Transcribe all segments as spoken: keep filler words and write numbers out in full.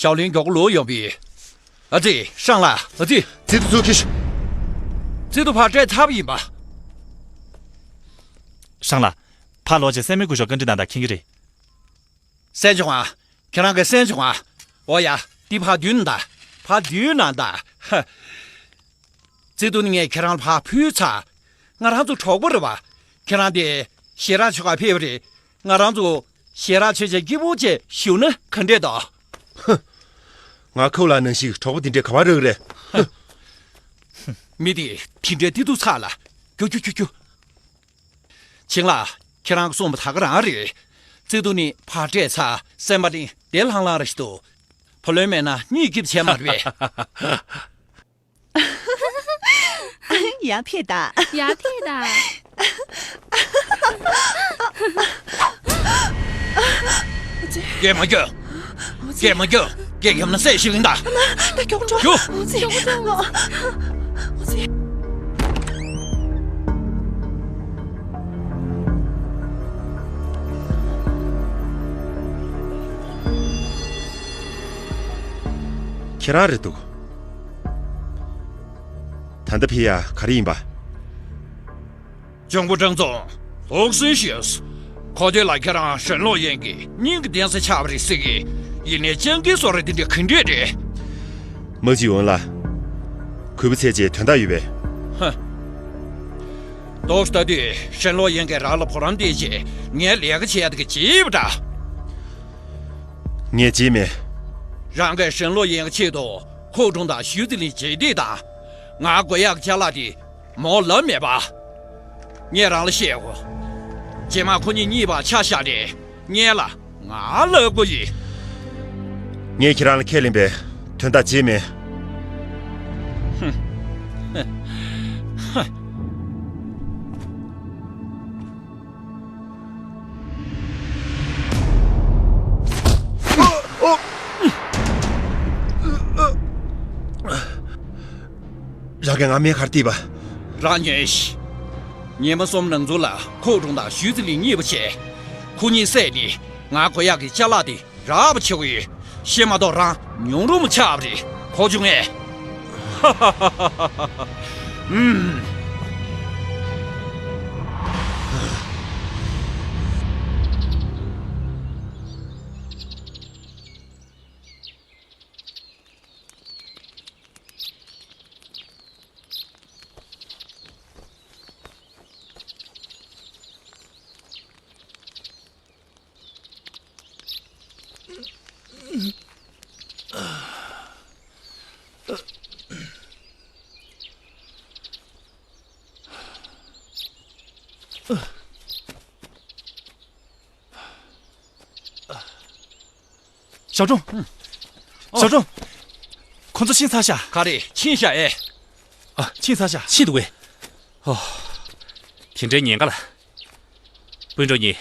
ཞའོ་ལིན་མགྱོགས་པོ་ལོག་ཡོང་བས། ཨ་ཙི། ཧྲང་ལགས། ཨ་ཙི། ཙི་ཏུ་ཚུར་ཁྱེར་ཤོག་ཙི་ཏུ་ཕར་སྤྲད་ཚར་བ་ཡིན་པ། ཧྲང་ལགས། ཕར་ལོག་བྱས་སེན་མོ་བསྐུར་ཤོག་བཀའ་འདྲི་གནང་དང་། མཁྱེན་གྱི་རེད། གསན་བྱུང་ཨ། ཁྱེད་རང་གིས་གསན་བྱུང་ཨ། འོ་ཡ། འདི་ཕར་བསྡུས་གནང་དང་། ཕར་བསྡུས་གནང་དང་། ཧ། ཙི་ཏུ་ནི་ངས་ཁྱེད་རང་ལ་ཕར་ཕུལ་ཚར། ང་རང་ཚོ་གྲོགས་པོ་རེད་པ། ཁྱེད་རང་དེ་ཞེ་དྲག་ཆེ་ག་ཕེབས་པ་རེད། ང་རང་ཚོ་ཞེ་དྲག་ཆེ་ཆེ་སྐྱིད་པོ་བྱས་བཞུགས་ན་ག་འདྲས་འདུག་ཧུ། ང་ཁོ་ལ་ནང་བཞིན་གྲོགས་པོ་དེ་འདྲས་ག་པར་རག་རེད། ཧུ། མི་དེ་དེ་འདྲས་དེ་འདུག་ཚར་ལ། རྒྱུག་རྒྱུག་རྒྱུག་རྒྱུག་ཆིང་ལགས། ཁྱེད་རང་གསུངས་པ་ད་ག་རང་རེད། ཙི་ཏུ་ནི་ཕར་སྤྲད་ཚར། སེམས་པ་ནི་བདེ་ལྷང་ལྷང་རེ་ཞིག་འདུག་བུ་ལོན་མེད་ན་གཉིད་སྐྱིད་བྱས་མ་རེད་པས། ཡར་ཕེབས་དང་། ཡར་ཕེབས་དང་། སྐད་མ་རྒྱག་སྐད་མ་རྒྱག་སྐད་རྒྱབ་ན་བསད་ཤིག་ཡིན་ད། ད་མགྱོགས་འགྲོ། རྒྱུགས། འོ་ཙི། འོ་ཙི། ཁྱེད་རང་རེད་འདུག་ད་ལྟ་ཕི་ཡ་ག་རེ་ཡིན་པ། ལྗང་བུ་ཀྲང་ཙུང་། ལོག་སེ་ཤེས། ཁོ་ཐོས་ལ་ཁྱེད་རང་ཧྲན་ལོ་ཡན་གྱི་སྙིང་གི་གདན་ས་ཆགས་པ་རེད་ཟེར་གི། ཡིན་ནའི་སྤྱང་ཀི་བཟོ་རེད། དེ་འདྲ་ག་འདྲས་རེད། མ་གཅིག་འོན་ལ། གུས་པ་ཚེ་གཅིག་དོན་དག་ཡོད་པས། ཧ། ལྟོས་ལྟ་དུས་ཧྲན་ལོ་ཡན་གྱིས་རང་ལ་བུ་རམ་སྟེར་རྗེས་ངའི་ལས་ཀ་བྱེད་ཡག་དེ་ག་བརྗེད་པ་འདྲ། ངས་བརྗེད་མེད། རང་གིས་ཧྲན་ལོ་ཡན་གྱི་ཆེད་དུ་ཁོའུ་ཀྲུང་དང་ཞུས་ཙི་ལིན་རྗེས་འདེད་དང་། ང་དགོས་ཡག་ཅ་ལག་དེ་མོ་ལབ་མེད་པ། ངས་རང་ལ་བཤད་གོ། རྗེས་མ་ཁོ་གཉིས་གཉིས་བར་ཆ་བཞག་ནས་སྔོན་ལ་ང་ལབ་དགོས་ཡིན། ངས་ཁྱེད་རང་ལ་ཁས་ལེན་པའི་དོན་དག་བརྗེད་མེད། ཧུམ། ཧ། རང་གིས་ང་སྨན་ག་རེ་བལྟས་པ། རང་ཉོན་ཞིག་ཉི་མ་གསུམ་ནང་ཚུན་ལ་ཁོའུ་ཀྲུང་དང་ཞུས་ཙི་ལིན་གཉིས་པོ་བྱས། ཁོ་གཉིས་བསད་ནས་ང་དགོས་ཡག་གི་ཅ་ལག་དེ་རག་པ་བྱེད་དགོས་ཡོད། ཤེས་མ་གཏོགས་རང་ཉུང་རུ་མོ་ཆགས་པ་རེད། གོ་བྱུང་ངས། ཧ་ཧ་ཧ་ཧ་ཧ། ཨུམ། ཞའོ་ཀྲུང་། ཨ། ཞའོ་ཀྲུང་། ཁོ་ཚོ་ཕྱིན་ཚར་ཤག་ག་རེ་ཕྱིན་ཤག་ཨེ། ཨ། ཕྱིན་ཚར་ཤག་ཕྱིན་འདུག་གས། ཨོ། དེ་འདྲའི་ཉེན་ཁ་ལ། སྤུན་གྲོགས་གཉིས།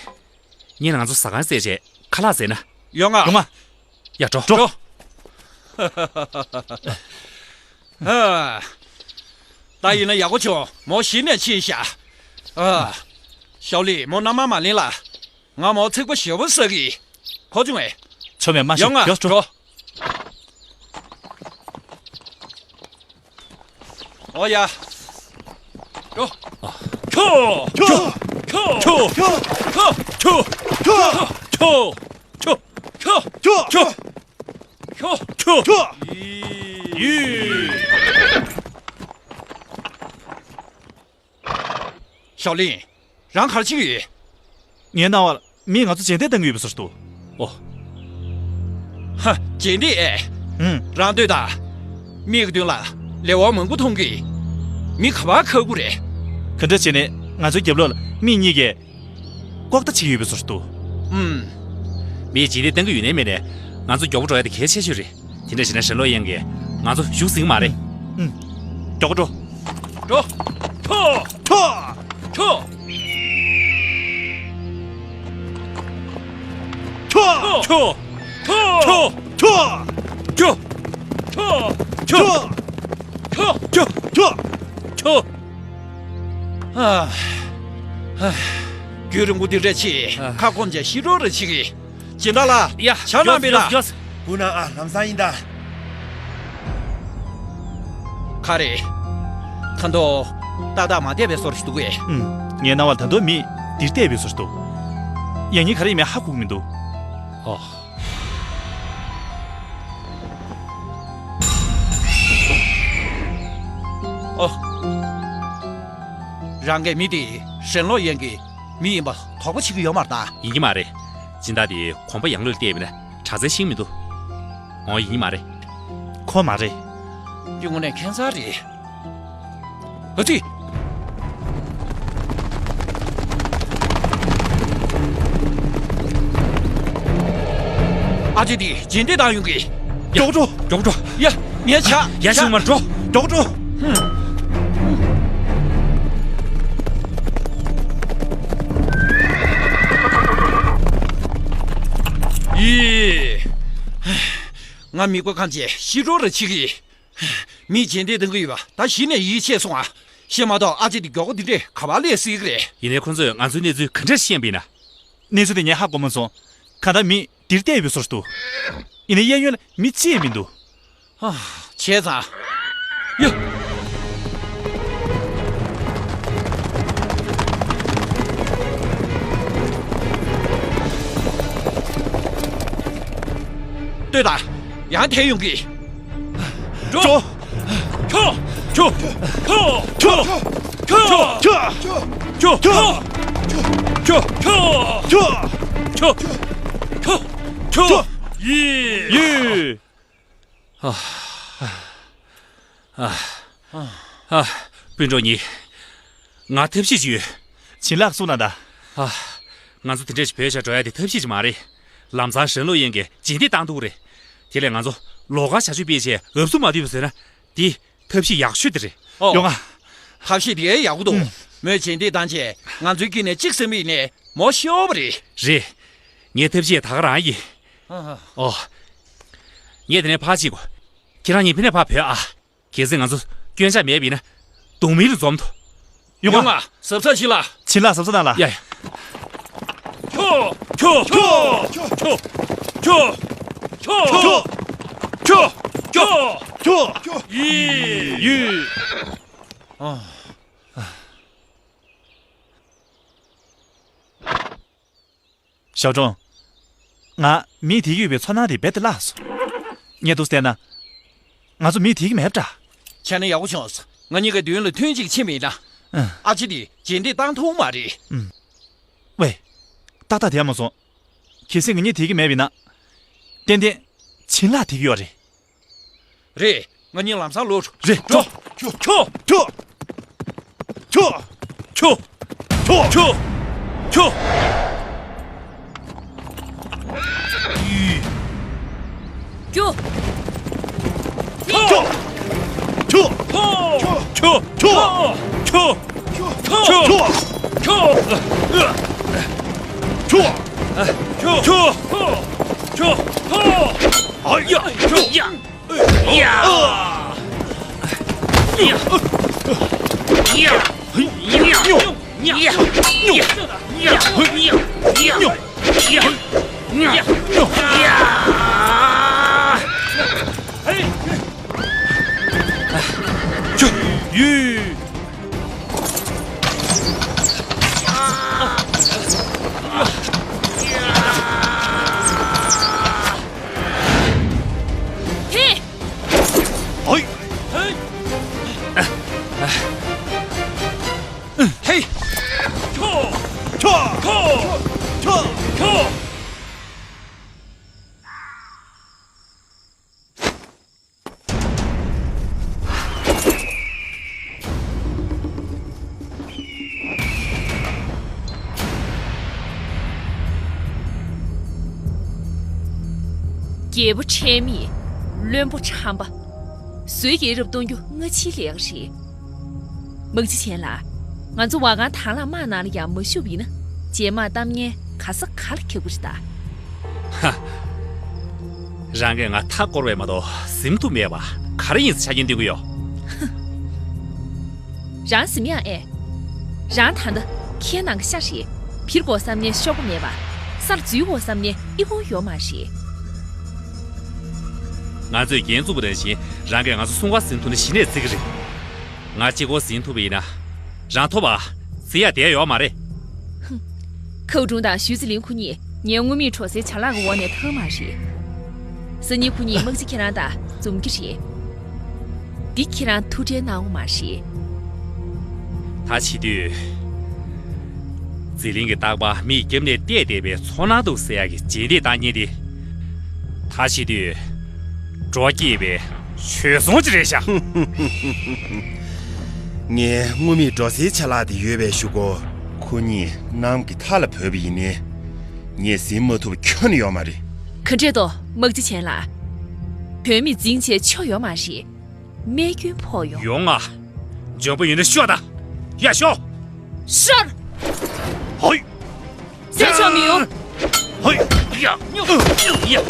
ངས་ང་ཚོ་ཟ་ཁང་བསད་བྱས་ཁ་ལག་བཟས་ན། ཡོང་ང་། ཡོང་ང་། ཡ། འགྲོ། འགྲོ། ཧ། ད་ཡིན་ན་ཡག་པོ་བྱུང་། མོ་གཞི་ནས་ཕྱིན་ཤག་ཨ། ཞའོ་ལི། མོ་མནའ་མ་མ་ལེན་ལ། ང་མོ་ཚིག་པ་ཞེ་པོ་ཟ་གི། གོ་བྱུང་ངས། ཆོ་མེད་མ་ཤོད། ཡོང་ང་། ཡོ། འགྲོ། འགྲོ། ཨོ་ཡ། འགྲོ། ཁྱོ། ཁྱོ། ཁྱོ། ཁྱོ། ཁྱོ། ཁྱོ། ཁྱོ། ཁྱོ། ཁྱོ། ཁྱོ། ཁྱོ། ཁྱོ། ཁྱོ། ཁྱོ། ཡི། ཡི། ཞའོ་ལིན། རང་ག་རེ་བྱེད་ཀྱི་ཡོད། ངའི་སྣང་བར་མིས་ང་ཚོ་རྗེས་འདེད་གཏོང་གི་ཡོད་པའི་བཟོ་ཞིག་འདུག་ཨོ། ཧ། རྗེས་འདེད་ཨེ། ཨུམ། རང་ལྟོས་དང་། མིག་གི་མདུན་ལ་ལས་དབང་མང་པོ་མཐོང་གི། མི་ག་པར་ཁག་པོ་རེད། ག་འདྲ་བྱས་ནས་ང་ཚོའི་རྒྱབ་ལོགས་ལ་མི་གཉིས་ཀས་ལྐོག་ལྟ་བྱེད་ཀྱི་ཡོད་པའི་བཟོ་ཞིག་འདུག་ཨུམ། མིས་རྗེས་འདེད་གཏོང་གི་ཡོད་ནའི་མེད་ནའི། ང་ཚོ་མགྱོགས་པོ་འགྲོ་ཡ་དེ་གལ་ཆེ་ཤོས་རེད། དེ་འདྲ་བྱས་ན་ཧྲན་ལོ་ཡན་གྱིས་ང་ཚོ་གཞུག་ཟིན་མ་རེད། ཨུམ། མགྱོགས་པོ་འགྲོ། འགྲོ། ཁྱོ། ཁྱོ། ཁྱོ། ཁྱོ། ཁྱོ། ཁྱོ། ཁྱོ། ཁྱོ། ཁྱོ། ཁྱོ། ཁྱོ། ཁྱོ། ཁྱོ། ཁྱོ། ཨ། ཨ། རྒྱུན་རིང་པོ་འདི་འདྲ་བྱས། ཨ། ཁ་སྐོམ་བྱས་ཤི་འགྲོ་རེ་བྱེད་ཀྱི། སྦྱིན་བདག་ལགས། ཡ། ཇ་རྣམས་ཡོད། ཡོད། ཡོད། སྐུ་ན་ཨ་ལམ་སང་ཡིན་ད། ག་རེ། ད་དུང་ཏག་ཏག་མ་བསྡད་པའི་བཟོ་འདྲ་ཞིག་འདུག་གས། ཨུམ། ངའི་སྣང་བ་ལ་ད་དུང་མི་འདིར་བསྡད་པའི་བཟོ་འདྲ་ཞིག་འདུག། ཡང་སྙིང་ག་རེ་ཡིན་མིན་ཧ་གོ་གི་མི་འདུག། ཨོ། ཨོ། རང་གིས་མི་དེ་ཧྲན་ལོ་ཡན་གྱི་མི་ཡིན་པ་དོགས་པ་བྱེད་ཀྱི་ཡོད་མ་རེད་ད། ཡིན་གྱི་མ་རེད། སྦྱིན་བདག་དེ་གོམ་པ་ཡང་ལོས་བལྟས་པ་ཡིན་ན་དྲག་རྩལ་ཤེས་ཀྱི་མི་འདུག། འོ་ཡིན་གྱི་མ་རེད། ཁོ་མ་རེད། དེ་དངོས་གནས་ཁྱད་མཚར་རེད། ཨ་ཙི། ཨ་ཙི་དེ་རྗེས་འདེད་བཏང་ཡོང་གི། མགྱོགས་འགྲོ། མགྱོགས་འགྲོ། ཡ། ངས་ཆ། ཡ་ཆུང་མ་འགྲོ། མགྱོགས་འགྲོ། ཧུམ། ཡི། ང་མིག་པ་ཁམས་ཀྱི་ཤི་འགྲོ་ར་ཆིག་གི། མི་རྗེས་འདེད་གཏོང་གི་ཡོད་པ་ད་གཞི་ནས་ཡིད་ཆེས་སོང་ཨ། ཤེས་མ་གཏོགས་ཨ་ཅེ་འདི་མགྱོགས་པོ་འདི་འདྲས་ག་པར་སླེབས་སྲིད་ཀྱི་རེད། ཡིན་ནའི་ཁོ་ཚོས་ང་ཚོའི་གནས་ཚུལ་ག་འདྲས་ཤེས་པ་ཡིན་ན། གནས་ཚུལ་དེ་ངས་ཧ་གོ་མ་སོང་། གང་ལྟར་མི་འདིར་བསྡད་ཡོད་པའི་བཟོ་འདྲ་འདུག། ཡིན་ནའི་གཡས་གཡོན་ལ་མི་གཅིག་མི་འདུག། ཨ། བྱས་ཙང་། ཡ། ལྟོས་དང་། ཡང་ཐལ་ཡོང་གི། འགྲོ། འགྲོ། ཁྱོ། ཁྱོ། ཁྱོ། ཁྱོ། ཁྱོ། ཁྱོ། ཁྱོ། ཁྱོ། ཁྱོ། ཁྱོ། ཁྱོ། ཁྱོ། ཡི། ཡི། ཨ། ཨ། ཨ། སྤུན་གྲོགས་གཉིས། ང་ཐབས་ཤེས་ཅིག་ཡོད། བྱིན་ལག་གསུངས་གནང་དང་། ཨ། ང་ཚོ་དེ་འདྲས་ཞིག་བོད་ཤར་འགྲོ་ཡ་དེ་ཐབས་ཤེས་ཅིག་མ་རེད། ལམ་སང་ཧྲན་ལོ་ཡན་གྱིས་རྗེས་འདེད་བཏང་འདུག་རེད། དེ་ལས་ང་ཚོ་ལོགས་ཀ་བྱ་སྤྱོད་སྤེལ་བྱས་འུབ་སུ་མ་སྡུད་པ་བཟོས་ན་དེ་ཐབས་ཤེས་ཡག་ཤོས་དེ་རེད། ཨོ། ཡོང་ང་། ཐབས་ཤེས་དེ་ཡག་པོ་འདུག། ཨུམ། མོས་རྗེས་འདེད་བཏང་རྗེས་ང་ཚོའི་དཀྱིལ་ནས་གཅིག་ཟིན་པ་ཡིན་ནའི་མོ་ཤི་འོ་བ་རེད། རེད། ངའི་ཐབས་ཤེས་ད་ག་རང་ཡིན། ཨ་ཧ། ཨོ། ངས་དེ་ནས་ཕར་ཕྱིན་གོ། ཁྱེད་རང་གཉིས་ཕ་ནས་ཕར་བུད་ཨ། གལ་སྲིད་ང་ཚོ་སྐྱོན་ཆ་མེད་པ་ཡིན་ན། གདོང་མིར་འཛོམས་ཐུབ། ཡོང་ང་། ཡོང་ང་། གཟབ་གཟབ་བྱེད་ལ། བྱིན་ལ་གཟབ་གཟབ་གནང་ལ། ཡ་ཡ། ཁྱོ། ཁྱོ། ཁྱོ། ཁྱོ། ཁྱོ། ཡི། ཡི། ཨ། ཞའོ་ཀྲུང་། ང་མི་དེ་ཡོད་པའི་ཚོར་སྣང་དེ་རྦད་དེ་བརླགས་སོང་། ངས་འདུག་བལྟས་ན། ང་ཚོ་མི་དེ་གི་མེད་པ་འདྲ། བྱས་ན་ཡག་པོ་བྱུང་སོང་། ང་གཉིས་ཀ་མདུན་ལ་ཐོན་ཅིག་ཕྱིན་པ་ཡིན་ན། ཨ། ཨ་ཅེ་དེ་རྗེས་འདེད་བཏང་ཐུབ་མ་རེད། ཨུམ། ཝེ། ཏག་ཏག་བསྡད་མ་སོང་། གལ་སྲིད་ང་གཉིས་དེ་གི་མེད་པ་ཡིན་ན། ཏན་ཏན་བྱིན་ལ་དེ་གི་ཡོད་རེད། རེད། ང་གཉིས་ལམ་སང་ལོག་རེད། འགྲོ། ཁྱོ། ཁྱོ། ཁྱོ། ཁྱོ། ཁྱོ། ཁྱོ། ཁྱོ། ཁྱོ། ཁྱོ། ཁྱོ། ཁྱོ། ཁྱོ། ཁྱོ། ཁྱོ། ཁྱོ། ཁྱོ། ཁྱོ། ཁྱོ། ཨ་ཡ། ཁྱོ། ཡ། ཡ། ཡ། ཡ། ཧེ། ཨོའི། ཧེ། ཧེ། ཁྱོ། ཁྱོ། ཁྱོ། ཁྱོ། ཁྱོ། རྒྱལ་པོ་ཁྲེལ་མེད། བློན་པོ་ཁྲམ་པ། བཟོད་རྒྱལ་རབས་གཏོང་རྒྱུ་སྔ་ཕྱིའི་ལས་ཀ་རེད། མང་ཆེ་ཆེན་ལ། ང་ཚོ་བ་གང་དང་བླངས་དམག་ནང་ལ་ཡང་མ་ཞུགས་པ་ཡིན་ན། རྗེས་མ་གཏམ་ངན་ག་ས་ག་ལ་ཁྱབ་ཀྱི་རེད་ད། ཧ། རང་གིས་ང་མཐའ་བསྐོར་བས་མ་གཏོགས་ཟིན་ཐུབ་མེད་པ་ག་རེ་ཡིན་ཟེར་ཆ་རྐྱེན་སྟོན་གྱི་ཡོད། རང་ཟིན་ཡང་ཨེ། རང་ད་ལྟ་ཁའི་ནང་གི་ཤ་རེད། འབིར་དགོས་བསམ་ནའི་གཤོག་པ་མེད་པ། སར་འཛུལ་དགོས་བསམ་ནའི་ཨི་ཁུང་ཡོད་མ་རེད། ང་ཚོས་འགན་བཙུགས་པ་ནང་བཞིན་རང་གིས་ང་ཚོ་སྲུང་བར་ཟིན་ཐུབ་ན་གཞི་ནས་བརྩི་གི་རེད། ང་གཅིག་པོ་ཟིན་ཐུབ་པ་ཡིན་ན། རང་ཐོབ་པ། ཟིན་ཡ་བསྡད་ཡོད་མ་རེད། ཧུམ། ཁའུ་ཀྲུང་དང་ཞུས་ཙི་ལིན་ཁོ་གཉིས་ངའི་དངུལ་མེད་འགྲོ་སའི་ཆ་ལག་གི་འོག་ནས་ཐར་མ་རེད། སང་ཉིན་ཁོ་གཉིས་དམག་སྤྱི་ཁྱེད་རང་དང་འཛོམས་ཀྱི་རེད། འདི་ཁྱེད་རང་ཐུགས་ཁྲལ་གནང་འོང་མ་རེད། ད་བྱེད་དུས། ཟི་ལིང་གི་རྟག་པར་མིས་རྒྱབ་ནས་བལྟས་བསྡད་པའི་ཚོར་སྣང་འདུག་ཟེར་ཡག་གི་རྗེས་འདེད་བཏང་མཁན་དེ། ད་བྱེད་དུས། འགྲོ་སྐྱིད་པའི་བྱོལ་སོང་ཅིག་རེད་ཤག་ངས་དངུལ་མེད་འགྲོ་སའི་ཆ་ལག་དེ་ཡོད་པའི་གཞུག་གུ། ཁོ་གཉིས་གནམ་གྱི་མཐའ་ལ་བུད་པ་ཡིན་ནའི། ངས་ཟིན་མ་ཐུབ་ཁྱོན་ནས་ཡོད་མ་རེད། ག་འདྲས་འདུག་དམག་སྤྱི་ཆེན་ལགས། བོད་མི་འཛིང་བྱས་ཆོ་ཡོད་མ་རེད། རྨས་སྐྱོན་ཕོག་ཡོང་། ཡོང་ང་། འཇོན་པོ་ཡོད་ན་ཤོག་དང་། ཡ་ཤོག་ཤར། ཧོꯏ། བསད་ཆོག་མི་ཡོང་། ཧོꯏ། ཡ། ཡ། ཡ།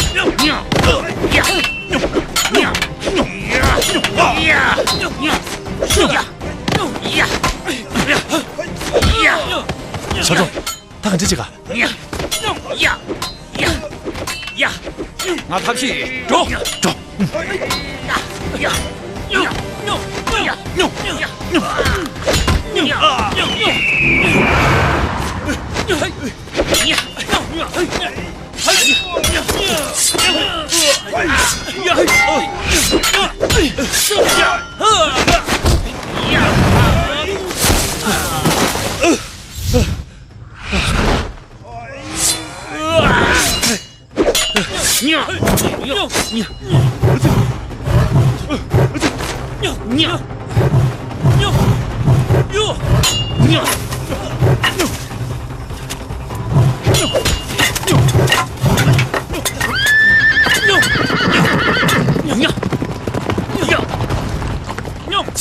ཤར་འགྲོ། ད་ག་འདྲས་བྱེད་ག་ཡ། ཡ། ཡ། ང་ཐབས་ཤེས། འགྲོ། འགྲོ།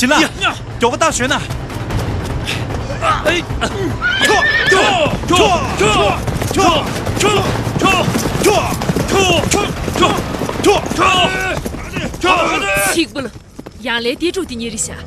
བྱིན་ལ། མགྱོགས་པོ་ལྟ་ཞོན་ན། ཚིག་པ་ལ། ཡང་ལས་ཏེ་ཀྲུག་དེ་ཉེ་རི་ཤ།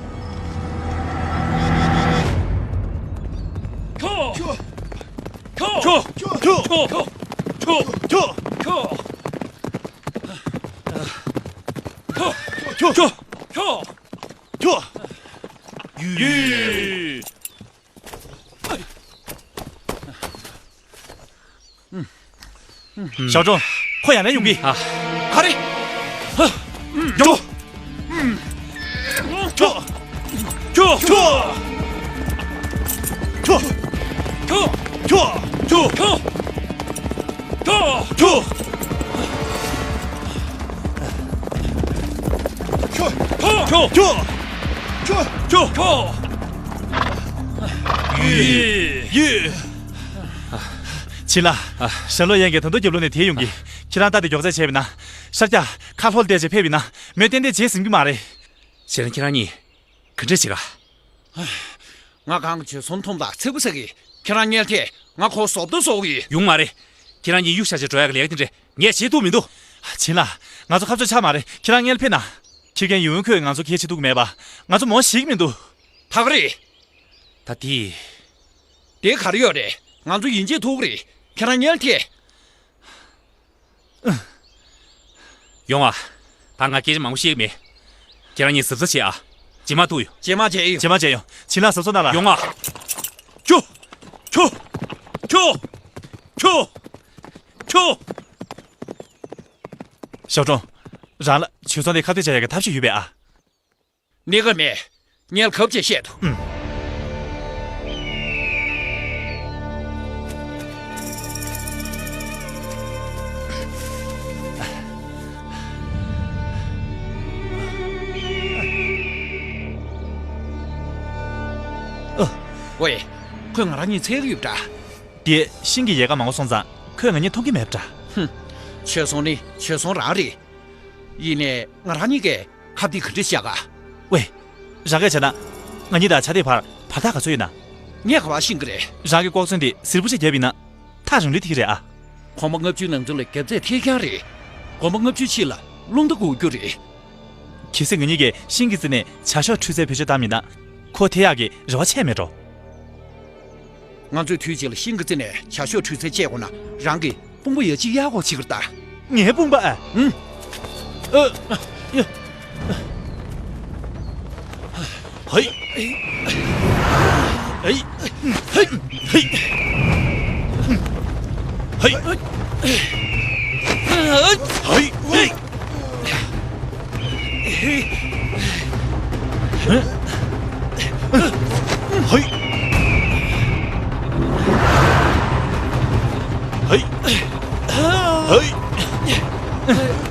ཞའོ་ཀྲུང་། ཁོ་ཡང་ན་ཡོང་གི། ཨ། ག་རེ། ཧ། ཡོང་། ཁྱོ། ཁྱོ། ཁྱོ། ཁྱོ། ཁྱོ། ཁྱོ། ཁྱོ། ཁྱོ། ཁྱོ། ཁྱོ། ཁྱོ། ཁྱོ། ཁྱོ། ཁྱོ། ཁྱོ། ཡེ། ཡེ། བྱིན་ལ། ཨ། ཞྭ་ལོ་ཡན་གྱིས་ད་དུང་རྒྱབ་ལོགས་ནས་དེད་ཡོང་གི། ཁྱེད་རང་ལྟ་དེ་མགྱོགས་ཚད་བྱས་པ་ཡིན་ན། ཤར་རྒྱག་ཁ་ལྷོ་ལ་བལྟས་བྱས་ཕེབས་པ་ཡིན་ན། མོས་ཏན་ཏན་བྱེད་ཟིན་གྱི་མ་རེད། བྱས་ན་ཁྱེད་རང་གཉིས་ག་འདྲས་བྱེད་ག་ང་གང་གི་བྱོལ་སོང་མཐོང་དང་ཚེ་བུ་ཟེར་གི། ཁྱེད་རང་ཉལ་ཐེ་ང་ཁོ་བཟོ་ལྟ་བཟོ་གི་ཡོད། ཡོང་མ་རེད། ཁྱེད་རང་གཉིས་གཡུག་བཞག་བྱས་འགྲོ་ཡག་གི་ལས་ཀ་དེ་འདྲས་ངས་བྱེད་ཐུབ་མི་འདུག་བྱིན་ལ། ང་ཚོ་ཁ་ཕྱོགས་ཆགས་མ་རེད། ཁྱེད་རང་ཉལ་ཕེབས་ན། ཁྱི་རྒན་ཡུང་ཁོས་ང་ཚོ་གལ་ཆེ་ཐུབ་ཀྱི་མེད་པ། ང་ཚོ་མོ་ཞིག་མི་འདུག་ད་ག་རེད། ད་དེ། དེ་ག་རེ་ཡོད་རེད། ང་ཚོ་ཡིན་གཅིག་ཐུག་གི་རེད། ཁྱེད་རང་ཉལ་ཐེ། ཡོང་ཨ། ད་ང་སྐད་ཆ་མང་པོ་བཤད་ཀྱི་མེད། ཁྱེད་རང་གཉིས་གཟབ་གཟབ་བྱེད་ཨ། རྗེས་མ་ཐུག་ཡོང་། རྗེས་མ་མཇལ་ཡོང་། རྗེས་མ་མཇལ་ཡོང་། བྱིན་ལ་གཟབ་གཟབ་གནང་ལ། ཡོང་ཨ། ཁྱོ། ཁྱོ། ཁྱོ། ཁྱོ། ཁྱོ། ཞའོ་ཀྲུང་། རང་ལ་བྱོལ་སོང་དེ་ཁ་གཏད་བྱ་ཡག་གི་ཐབས་ཤེས་ཡོད་པས་ཨ། གནད་འགག་མེད། ངས་གབ་ཅེས་བཤད་དོ། ཨུམ། ཨ། ཝེ། ཁོས་ང་རང་གཉིས་འཚོལ་གི་ཡོད་པ་འདྲ། དེ་ཤིང་གི་ཡལ་ག་མང་པོ་སོང་ཙང་ཁོས་ང་གཉིས་མཐོང་གི་མེད་པ་འདྲ། ཧུམ། བྱོལ་སོང་ནི་བྱོལ་སོང་རང་རེད། ཡིན་ནའི་ང་རང་གཉིས་ཀས་ཁ་གཏད་ག་འདྲས་བཞག་ག་ཝེ། རང་གིས་བྱས་ན། ང་གཉིས་དང་ཆ་དེ་བར་བར་ཐག་ག་ཚོད་ཡོད་ན། ངས་ག་པར་ཤེས་ཀྱི་རེད། རང་གི་ལྐོག་རྫུན་དེ་གཟིར་པོ་ཞིག་བརྒྱབ་ཡིན་ན། ཐག་རིང་ལོས་ཐིག་རེད་ཨ། གོམ་པ་ལྔ་བཅུའི་ནང་ཚུད་ལ་རྒྱབ་ཚད་ཐེབས་རྐྱང་རེད། གོམ་པ་ལྔ་བཅུའི་ཕྱི་ལ་རླུང་རྟ་འགུག་རྒྱུ་རེད། གལ་སྲིད་ང་གཉིས་ཀས་ཤིང་གི་རྩེ་ནས་བྱ་ཤོག་འཕྲུལ་རྩལ་བེད་སྤྱོད་བཏང་མིན་ན། ཁོ་ཐེ་ཡག་གི་རེ་བ་ཆད་མེད་འགྲོ། ང་ཚོས་དུས་གཅིག་ལ་ཤིང་གི་རྩེ་ནས་བྱ་ཤོག་འཕྲུལ་རྩལ་སྤྱད་དགོས་ན་རང་གི་དཔུང་པ་ཡ་གཅིག་གཡར་དགོས་བྱེད་ཀྱི་རེད་ད། ངའི་དཔུང་པ་ཨ། ཨུམ། ཨ། ཡ། ཧེ། ཧེ། ཧེ། ཧེ། ཧེ། ཧེ། ཧེ། ཧེ། ཧེ། ཧེ། ཧེ།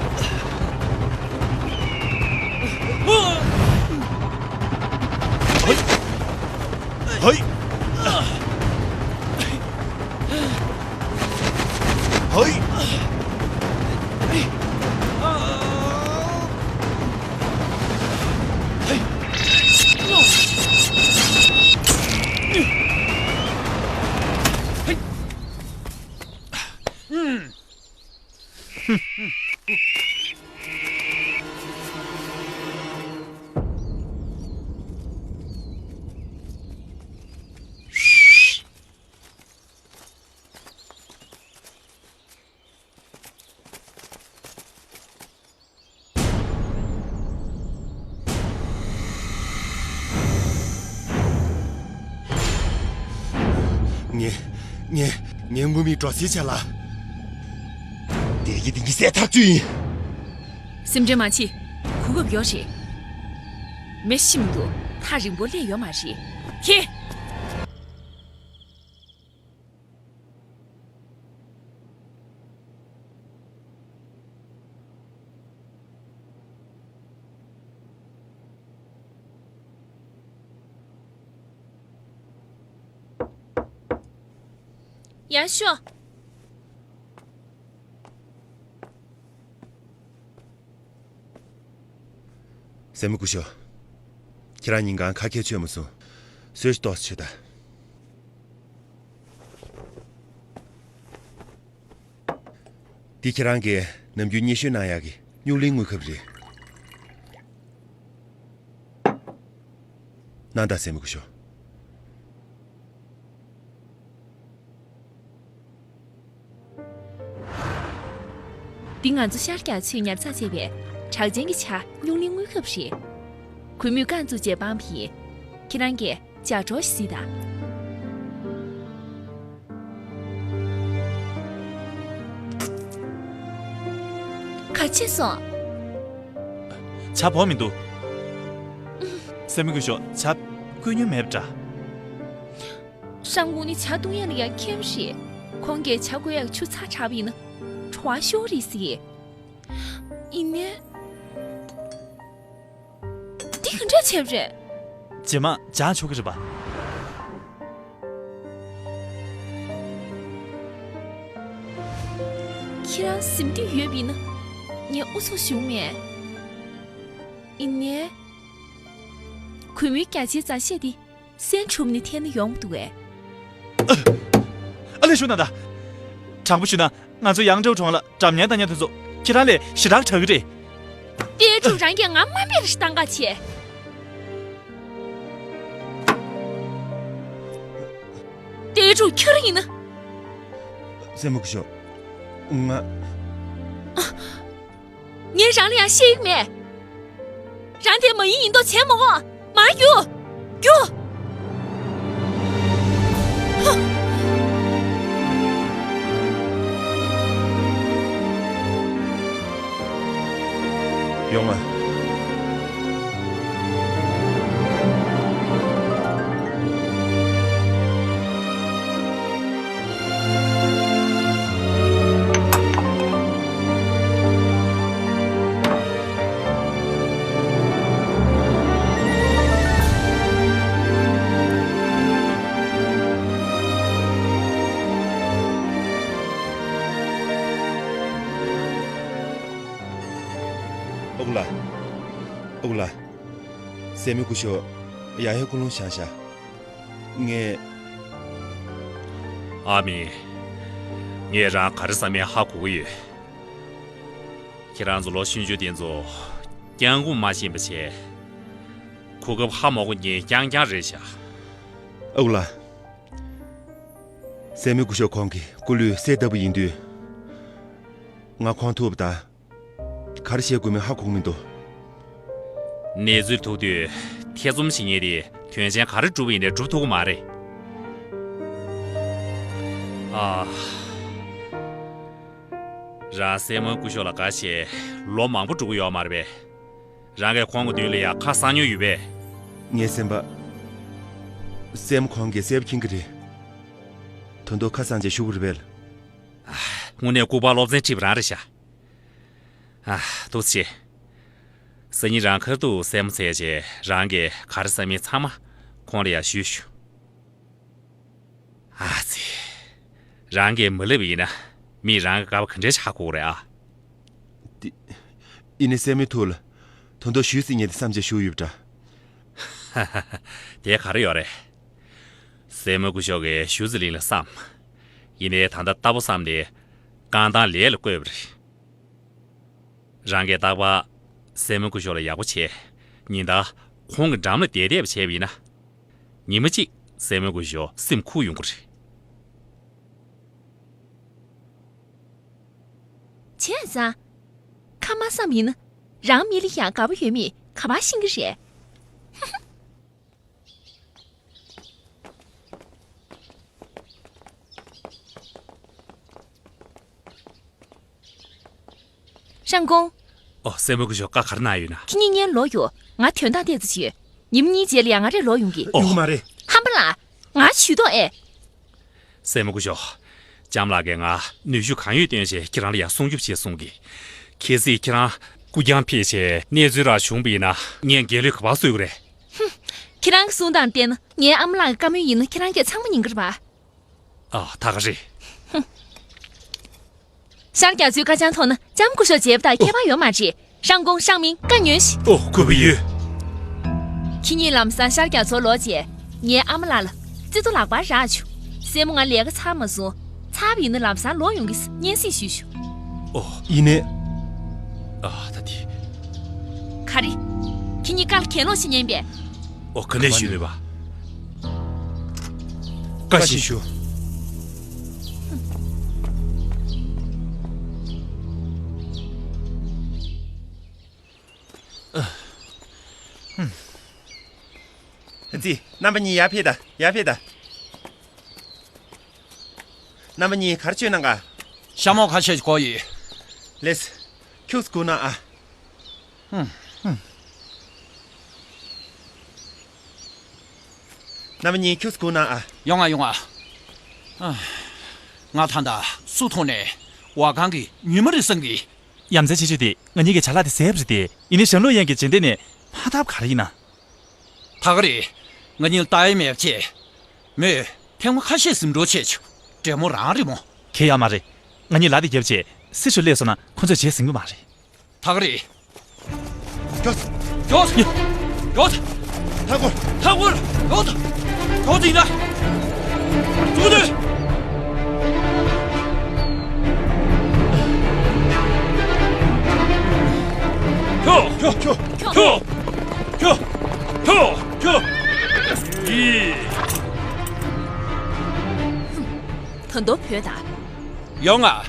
ངས། ངས། ངས་དངུལ་མིག་འགྲོ་སའི་ཆ་ལ། བདེ་སྐྱིད་དེ་ཉི་ཟེར་ཐག་ཆོད་ཡིན། སེམས་ཁྲལ་མ་བྱེད། གོ་སྐབས་ཡོད་རེད། མེ་ཤི་མི་འདུག་ཐག་རིང་པོ་སླེབས་ཡོད་མ་རེད། ཁྱེད། ཡར་ཤོག་སྲས་མོ་སྐུ་ཞབས། ཁྱེད་རང་ཉིན་གང་ཁ་སྐད་ཆོད་མ་སོང་། གསོལ་ཇ་ཏོག་ཙམ་མཆོད་དང་། འདི་ཁྱེད་རང་གིས་ནམ་རྒྱུན་སྙན་ཞུ་གནང་ཡག་གི་སྨྱུག་གླིང་དངུལ་ཁབ་རེད། གནང་དང་། སྲས་མོ་སྐུ་ཞབས། འདི་ང་ཚོ་ཤར་རྒྱག་ཆེད་ཉར་ཚགས་བྱས་པའི་གྲགས་ཅན་གྱི་ཇ་སྨྱུག་གླིང་དངུལ་ཁབ་རེད། གུས་མོས་རྐང་བཙུགས་རྗེས་སྤངས་པ་ཡིན། ཁྱེད་རང་གིས་ཇ་གྲོགས་ཤིག་གཟིགས་དང་། ག་བྱས་སོང་། ཇ་བོར་མི་འདུག་སྲས་མོ་སྐུ་ཞབས། ཇ་བསྐོལ་མྱོང་མེད་པ་འདྲ། ཧྲང་ཀུང་ནི་ཇ་བཏུང་ཡག་ལ་ཡ་མཁས་པ་རེད། ཁོང་གིས་ཇ་བསྐོལ་ཡག་ཆུ་ཚ་དྲགས་པ་ཡིན་ན་བྲོ་བ་ཤོར་རེད་ཟེར། ཡིན་ནའི། འདི་ག་འདྲ་བྱས་པ་རེད། རྗེས་མ་སྦྱང་ཆོག་གི་རེད་པ། ཁྱེད་རང་གཟིམ་འདོད་ཡོད་པ་ཡིན་ན་ངས་ཨུ་ཚུགས་ཞུ་མེད། ཡིན་ནའི། གུས་མོའི་རྒྱ་ཆེའི་མཛའ་བཤེས་འདི་གསན་གྲུབ་ནས་འཐེན་ན་ཡོང་མི་འདུག་གས། ཨ་ལས། ཞུ་ན་ད། དྲང་པོ་ཞུ་ན། ང་ཚོ་ཡང་ཀྲོའུ་གྲོང་ལ་འགྲམ་ཉལ་བཏང་མཁན་དེ་ཚོ་ཁྱེད་རང་ལས་ཞེ་དྲག་དྲག་གི་རེད། ཏེ་ཀྲུའུ་རང་གིས་ང་དམའ་འབེབས་ཞིག་བཏང་ག་བྱས། ཏེ་ཀྲུའུ་ཁྱོད་རང་ཡིན་ན། སྲས་མོ་སྐུ་ཞབས། ང་། ངས་རང་ལ་ཡང་བཤད་ཡིག་མེད། རང་དེ་མ་ཡིན་ཡིན་མདོག་བྱས་མ་དགོས། མར་རྒྱུགས། རྒྱུགས། ཡོང་ང་། ཨོ་ལ། ཨོ་ལ། སྲས་མོ་སྐུ་ཞབས། ཡ་ཧེ་ཀུན་སློང་བཞེངས་ཤག་ངས། ཨ་མི། ངས་རང་ག་རེ་བསམ་མིན་ཧ་གོ་གི་ཡོད། ཁྱེད་རང་ཚོ་ལོ་གཞོན་ཆུང་དེ་ཚོ་རྐྱང་འགུག་མ་ཤེས་པ་བྱས། གོ་སྐབས་ཧ་མ་གོ་མཁན་རྐྱང་རྐྱང་རེད་ཤག་ཨོ་ལ། སྲས་མོ་སྐུ་ཞབས་ཁོང་གི་སྐུ་ལུས་གསེར་ལྟ་བུ་ཡིན་དུས། ང་ཁོང་ཐུག་པ་དང་། ག་རེ་བཤད་དགོས་མིན་ཧ་གོ་གི་མི་འདུག་གནས་ཚུལ་ཐུག་དུས་ཐེ་ཚོམ་བྱེད་མཁན་དེ་དོན་ཆེན་ག་རེ་སྒྲུབ་པ་ཡིན་ནའི་སྒྲུབ་ཐུབ་ཀྱི་མ་རེད། ཨ། རང་སྲས་མོ་སྐུ་ཞབས་ལ་དགའ་བྱས་ལོ་མང་པོ་འགྲོ་གི་ཡོད་མ་རེད་པས། རང་གིས་ཁོང་གི་མདུན་ལ་ཡང་ཁ་གསང་མྱོང་ཡོད་པས། ངའི་སེམས་པ། སྲས་མོ་ཁོང་གི་སྲས་པོ་མཁྱེན་གྱི་རེད། ད་དུང་ཁ་གསང་བྱས་བཞུགས་པ་རེད་པས། དངོས་གནས་ལྐུགས་པ་སློབ་ཚན་ཁྲིད་པ་རང་རེད་ཤག་ཨ། ཐུགས་རྗེ་ཆེ། སང་ཉིན་རང་ཁ་ཐུག་སྲས་མོ་འཚོལ་བྱས་རང་གིས་ག་རེ་བསམ་མིན་ཚང་མ་ཁོང་ལ་ཡང་ཞུས་ཤོག་ཨ་ཙི། རང་གིས་མ་ལབ་པ་ཡིན་ན་མིས་རང་གི་དཀའ་བ་ག་འདྲ་ཆགས་དགོས་རེད་ཨ། དེ། ཡིན་ནའི་སྲས་མོའི་ཐུགས་ལ་ད་དུང་ཞུས་ཟིན་ངེས་དེ་བསམ་བྱས་བཞུགས་ཡོད་པ་འདྲ། དེ་ག་རེ་ཡོད་རེད། སྲས་མོ་སྐུ་ཞབས་ཀྱིས་ཞུ་ཟི་ལིང་ལ་བསམ། ཡིན་ནའི་ད་ལྟ་རྟ་ཕོ་བསམ་སྟེ་རྐང་ཐང་ལས་ལ་བསྐོས་པ་རེད། རང་གིས་རྟག་པར་སྲས་མོ་སྐུ་ཞབས་ལ་ཡག་པོ་བྱས། ཉིན་ལྟར་ཁོང་གི་འགྲམ་ལ་བསྡད་བསྡད་པ་བྱས་པ་ཡིན་ན། ཉི་མ་གཅིག་སྲས་མོ་སྐུ་ཞབས་སེམས་ཁུག་ཡོང་གི་རེད། བྱས་ཙང་། ཁ་མ་བསམ་ཡིན་ན། རང་མི་ལ་ཡང་དགའ་པོ་ཡོད་མེད་ག་པར་ཤེས་ཀྱི་རེད། ཧྲང་ཀུང་། ཨོ། སྲས་མོ་སྐུ་ཞབས་བཀའ་ག་རེ་གནང་ཡོད་ན། ཁྱེད་གཉིས་ངའི་ལོག་ཡོད། ང་དོན་དག་ཏོག་ཙམ་ཡོད། ཉིན་མོ་གཉིས་རྗེས་ལ་ཡང་ང་རའི་ལོག་ཡོང་གི། ཨོ། ཡོང་གི་མ་རེད། ཧམ་པ་ལ། ང་ཇུས་གཏོགས་ཨེ། སྲས་མོ་སྐུ་ཞབས། ལྕམ་ལགས་ཀྱིས་ང་ནུས་ཤུགས་གང་ཡོད་བཏོན་བྱས་ཁྱེད་རང་ལ་ཡང་སྲུང་སྐྱོབ་བྱེད་གསུང་གི། གལ་སྲིད་ཁྱེད་རང་སྐུ་རྐྱང་ཕེབས་བྱས་གནས་ཚུལ་རག་བྱུང་བ་ཡིན་ན་ངས་རྒྱལ་གླུ་ག་པར་གསོལ་གི་རེད། ཧུམ། ཁྱེད་རང་གི་གསུང་སྟངས་བལྟས་ན་ངའི་ཨ་མ་ལགས་ཀྱི་བཀའ་མོལ་ཡིན་ན་ཁྱེད་རང་གིས་ཚང་མ་ཉན་གི་རེད་པ། ཨ། ད་ག་རེད། ཧུམ། ཤར་རྒྱ་མཚོའི་བཀའ་ཆང་འཐུང་ན་ལྕམ་སྐུ་ཞབས་མཇལ་བ་དང་ཁྱད་པར་ཡོད་མ་རེད། ཧྲང་ཀུང་ཧྲང་མིང་བཀའ་ཉོན་ཞིག་ཨོ། གུས་པ་ཡོད། ཁྱེད་གཉིས་ལམ་སང་ཤར་རྒྱ་མཚོར་ལོག་རྗེས་ངའི་ཨ་མ་ལགས་ལ་རྩེ་ཏོ་ལག་པར་རག་བྱུང་། སྲས་མོ་ང་ལས་ཀ་ཚར་མ་སོང་། ཚར་བ་ཡིན་ན་ལམ་སང་ལོག་ཡོང་གི་སྙན་སེང་ཞུས་ཤོག་ཨོ། ཡིན་ནའི། ཨ། ད་དེ། ག་རེ། ཁྱེད་གཉིས་བཀའ་ལ་གྱེན་ལོག་བྱེད་ཉན་པས། ཨོ། ག་འདྲས་ཞུས་མེད་པ། བཀའ་བཞིན་ཞུ། ཙི། རྣམ་པ་གཉིས་ཡར་ཕེབས་དང་། ཡར་ཕེབས་དང་། རྣམ་པ་གཉིས་ག་རེ་བཅོས་གནང་ག་ཤ་མོག་ཁ་ཤས་ཤིག་དགོས་ཡོད། ལེས། ཁྱུགས་སྒུག་གནང་ཨ། ཧུམ། ཧུམ། རྣམ་པ་གཉིས་ཁྱུགས་སྒུག་གནང་ཨ། ཡོང་ང་ཡོང་ང་། ཨ། ང་ད་ལྟ་སུ་ཐོག་ནས་བ་གང་གི་ཉུལ་མ་རེད་བསམ་གི། ཡ་མཚན་ཆེ་ཤོས་དེ་ང་གཉིས་ཀྱི་ཅ་ལག་དེ་ཟས་པ་རེད་དེ། ཡིན་ནའི་ཞང་ལུའུ་ཡན་གྱིས་རྗེས་འདེད་ནས་མ་བཏབ་ག་རེ་ཡིན་ན། ད་ག་རེད། ང་གཉིས་ལ་ལྟ་ཡ་མེད་པ་བྱས། མོས་ཐེངས་མ་ཁ་ཤས་ཟིན་འགྲོ་བྱས་བྱུང་། འདྲེ་མོ་རང་རེད་མོ། གལ་ཡང་མ་རེད། ང་གཉིས་ལ་དེ་བརྒྱབ་བྱས་སི་ཧྲི་སླེབས་སོང་ན་ཁོ་ཚོས་བྱས་ཟིན་གི་མ་རེད། ད་ག་རེད། ཡོད། ཡོད། ཡོད། ཐག་ཁུར། ཐག་ཁུར། ཡོད། ཡོད་ཡིན་ན། ཚུགས་ཏེ། ཁྱོ། ཁྱོ། ཁྱོ། ཁྱོ། ཁྱོ། ཁྱོ། ཁྱོ། ཁྱོ། ཡི། ད་དུང་བོས་དང་། ཡོང་ང་།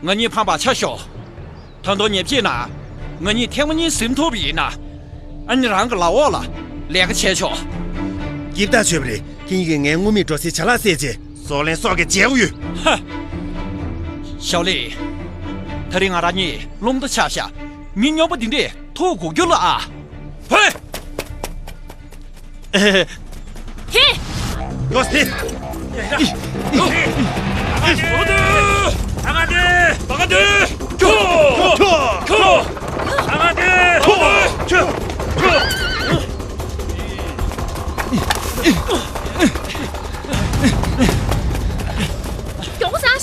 ང་གཉིས་ཕམ་པ་ཆ་ཤོག་ད་དུང་ཉེས་ཆད་ན། ང་གཉིས་ཐེངས་མ་གཉིས་ཟིན་ཐུབ་པ་ཡིན་ན། ཨ་ནི་རང་གི་ལག་འོག་ལ་ལས་ཀ་བྱས་ཆོག་འགྱིབ་ཐག་ཆོད་པ་རེད། ཁྱེད་གཉིས་ཀྱིས་ངའི་དངུལ་མེད་འགྲོ་སའི་ཅ་ལག་བསད་རྗེས། སྲོག་ལན་སྲོག་གི་འཇལ་དགོས་ཡོད། ཧ། ཞའོ་ལི། ད་རིང་ང་རང་གཉིས་རླུང་རྟ་ཆག་ཤག་མི་སྨྱོན་པ་འདི་འདྲས་ཐུག་དགོས་རྒྱུ་ལ་ཨ། ཕེ། ཧེ། ཡོ་སི། མགྱོགས་པོ་བཟང་།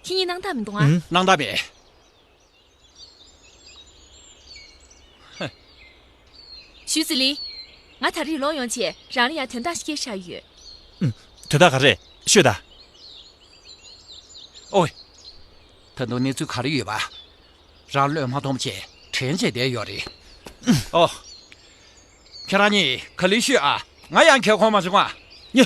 ཁྱེད་གཉིས་སྣང་དག་མི་འདུག་ཨ། ཨང་། སྣང་དག་མེད། ཞུས་ཙི་ལིན། ང་ད་རེས་ལོག་ཡོང་བྱས་རང་ལ་ཡང་དོན་དག་ཞིག་སྐྱེལ་བཞག་ཡོད། ཨུམ། དོན་དག་ག་རེ། ཤོད་དང་། ཨོའི། ད་དུང་གནས་ཚུལ་ག་རེ་ཡོད་པ། རང་བློས་མ་ཐོངས་བྱས་དྲན་བྱས་བསྡད་ཡོད་རེད། ཨོ། ཁྱེད་རང་གཉིས་ག་ལེར་ཤོད་ཨ། ང་ཡང་ཁྱེད་ཁོམ་མ་བྱུང་ཨ། ཉོ།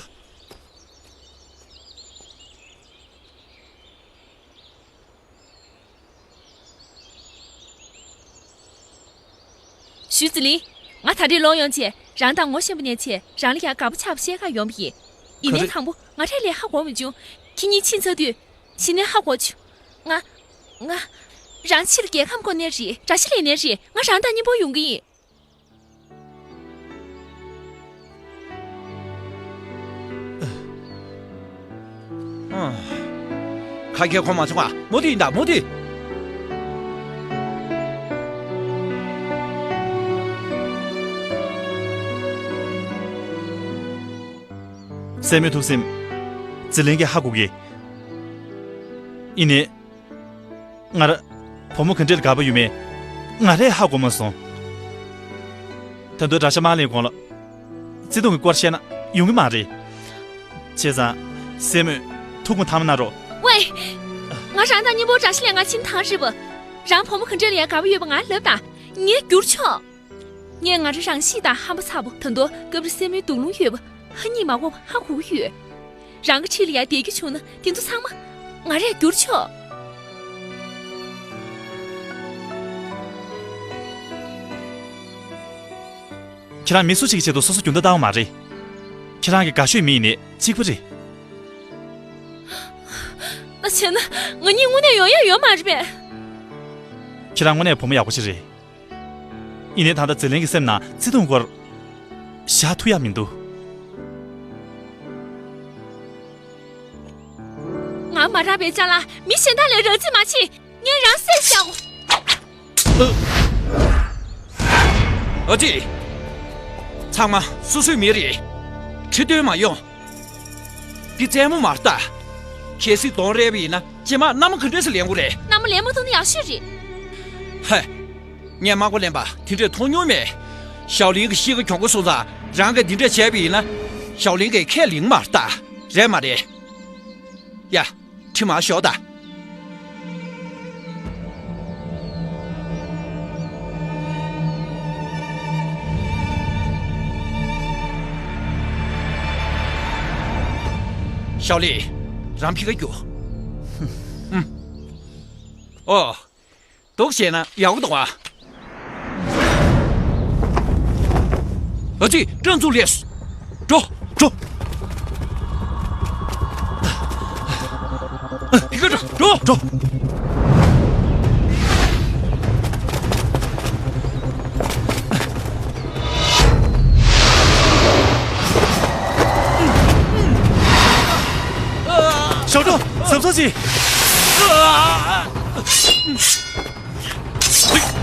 ཞུས་ཙི་ལིན། ང་ད་རེས་ལོག་ཡོང་བྱས་རང་དང་ངོ་ཤེས་པ་ནས་བྱས་རང་ལ་ཡང་དགའ་པོ་ཆགས་པ་བཤད་ག་ཡོང་བ་ཡིན། ཡིན་ག་ནའི་རེ། དང་པོ་ང་འཕྲད་ལས་ཧ་གོ་མ་བྱུང་། ཁྱེད་གཉིས་ཕྱིན་ཚར་དུས་གཞི་ནས་ཧ་གོ་བྱུང་། ང་། ང་། རང་ཕྱིར་རྒྱལ་ཁམས་སྐོར་ནས་རེད། དགྲ་ཤ་ལེན་ནས་རེད། ང་རང་དང་མཉམ་པོ་ཡོང་གི་ཡིན། ཁ་ཁྱེར་ཁོམ་མ་བྱུང་ཨ། མོ་དེ་ཡིན་ད་མོ་དེ། སྲས་མོའི་ཐུགས་སེམས། ཙི་ལིན་གྱིས་ཧ་གོ་གི། ཡིན་ནའི། ང་ར། བུ་མོ་ག་འདྲས་ལ་དགའ་པོ་ཡོད་མེད། ང་རས་ཧ་གོ་མ་སོང་། ད་དུང་དགྲ་ཤ་མ་ལེན་གོང་ལ། བརྩེ་དུང་གི་སྐོར་བཤད་ན་ཡོང་གི་མ་རེད། བྱས་ཙང་། སྲས་མོས་ཐུགས་དགོངས་དམ་གནང་རོགས། ཝེ། ང་རང་དང་མཉམ་པོ་དགྲ་ཤ་ལེན་ག་ཕྱིན་དང་རེད་པ། རང་བུ་མོ་ག་འདྲས་ལ་ཡང་དགའ་པོ་ཡོད་པ་ང་ལབ་དང་། ངས་བསྒྱུར་ཆོག་ངས་ང་རང་རང་གཤིས་དང་ཧམ་པ་ཚ་པོ། ད་དུང་སྐབས་རེ་སྲས་མོའི་དུག་རླུང་ཡོད་པ་ཧ་གཉིས་མ་གོ་བ་ཧ་གོ་གི་ཡོད། རང་གི་འཁྲིས་ལ་ཡང་བསྡད་རྒྱུ་བྱུང་ན་དེ་ཚོ་ཚང་མ་ང་རས་བསྒྱུར་ཆོག་ཁྱེད་རང་མི་སུ་གཅིག་གི་ཆེད་དུ་སོ་སོ་རྒྱུ་ནོར་བཏང་བ་མ་རེད། ཁྱེད་རང་གི་དགའ་ཤོས་མི་ཡིན་ནའི་གཅིག་པ་རེད། ད་བྱས་ན་ང་གཉིས་དངོས་གནས་ཡོང་ཡ་ཡོད་མ་རེད་པས། ཁྱེད་རང་དངོས་གནས་བུ་མོ་ཡག་པོ་ཞིག་རེད། ཡིན་ནའི་ད་ལྟ་ཙི་ལིན་གྱི་སེམས་ནང་བརྩེ་དུང་སྐོར་བཞག་ཐུབ་ཡ་མི་འདུག་ང་མ་རག་པའི་ཅ་ལག་མི་གཞན་དག་ལ་རག་རྩིས་མ་བྱེད། ངས་རང་བསད་བཞག་ཨ་ཙི། ཚང་མ་སོ་སོའི་མི་རེད། ཁྲི་སྟོན་མ་ཡོང་། འདི་རྩེད་མོ་མ་རེད་ད། གལ་སྲིད་གདོང་རེད་པ་ཡིན་ན་རྗེས་མ་མནའ་མ་ག་འདྲས་སེ་ལེན་དགོས་རེད། མནའ་མ་ལེན་མ་ཐུབ་ན་ཡག་ཤོས་རེད། ཧེ། ངས་མག་པ་ལེན་པ་དེ་འདྲས་མཐོང་མྱོང་མེད། ཞའོ་ལིན་གྱི་གཤིས་ཀ་གྱོང་པོ་སོང་ཙང་རང་གིས་འདི་འདྲས་བྱས་པ་ཡིན་ན། ཞའོ་ལིན་གྱིས་ཁས་ལེན་མ་རེད་ད། རེད་མ་རེད། ཡ། ཁྲི་མར་ཞོག་ད། ཞའོ་ལི། རང་ཕྱི་ཁ་རྒྱུག་ཨུམ། ཨོ། འདུག་བྱས་ན་ཡག་པོ་འདུག་ཨ། ཨ་ཙི། སྐྲག་འཛུགས་ལས། འགྲོ། འགྲོ། ཕི་ཁ་འགྲོ། འགྲོ། འགྲོ། ཞའོ་ཀྲོ། གཟབ་གཟབ་བྱེད། གཟབ་གཟབ་བྱེད།